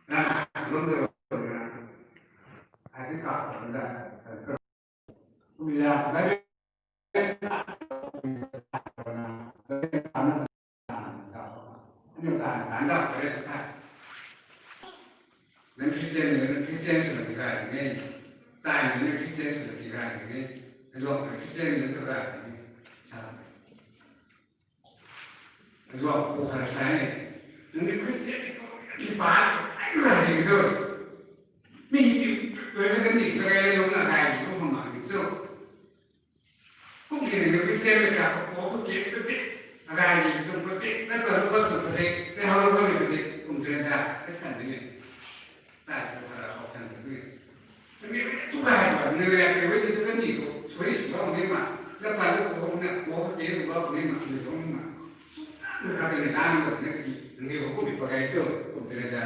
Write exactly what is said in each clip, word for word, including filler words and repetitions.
Ram lum de, ai ti ka da, kum ya, Bible, Bible, Nang Christian ni, nang Christian swna tigay ni. Taimei ni Christian swna tigay ni. Azuang Christian ni tigay ni. Sa. Azuang pu khara sa ni. Nang ni Christian ni tu, ki pa, ai tigay ni tu. Mi ni, Christian ni tigay ni, lung na gay ni tu, hama ni so. Kum ki nang Christian mei ka ko ko ke pe pe, agay ni tum pe pe, na pa lu pa tu pe pe, na ha lu pa ni pe pe, kum tu na da, pe than ni. Ta ko ha ra ko than ni. Ni tu ka ha ni le ke wei tu kan ni ko, sui sui ni ma. Na pa lu ko na ko ke ko ni ma, ni ko ni ma. Su na ka ni na ni ko ni ki, ni ko ko ni pa gay so, kum tu na da.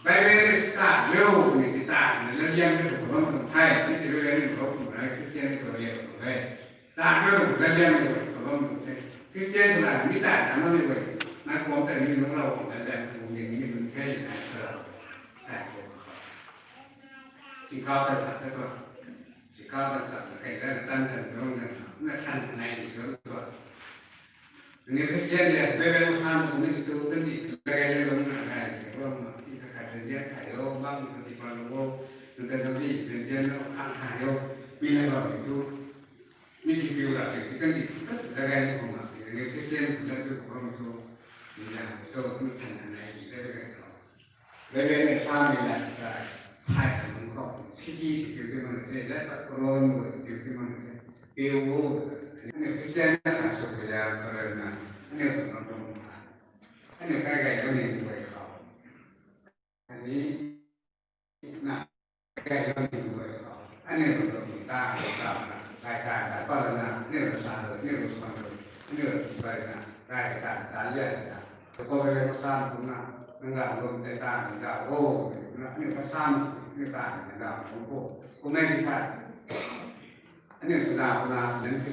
Bible ni start yo ni ti ta ni la liang ni ko bam tum thai ni ti Bible ni ko kum rai Christian ni ko liang ko thai. Ta ni ko la liang ni ko bam tum thai. Christian sa ni ta na ni ko. Na ko ta ni nung lau ko na sa ko ni ni nung thai na sa. Ta ko. Singkau ta sa ta ko. Singkau ta sa ta kai ta tan tan ko na na tan nai ni ko to. Nge Christian le, Bible khou sam kum ni tu, kan di lagay le lung na gay le, kum ma, ti kha kha Christian thai yo, bang kha ti pa lo, nang ta zauzi Christian lo, khang thai yo, mi le bam ni tu, mi ki piu ra ti, kan di, kan lagay le kum ma, nge Christian kum la tu kum tu, ni na, so, kum than than nai di, le le ko. Bible ni sa ni la, thai kan lung khou, siki siki ti man the, le pa koron mo ti ti man the, piu wo, ni Christian na ka so ya, para na, ni ko na to. Aniu kai gay lou ni guay khou. Ani na kai gay lou ni guay khou. Aniu lou ni ta, ta, ta, kai kai ta, pa la na, aniu sa lou, aniu sa lou, aniu bai na, kai ta, ta ya ta. Ko le ko sa na, nang ga lou te ta, nang ga o, na, aniu ka sa na, aniu ta, nang ga o ko. Ko mai ta. Aniu sa na, ko na, sa na,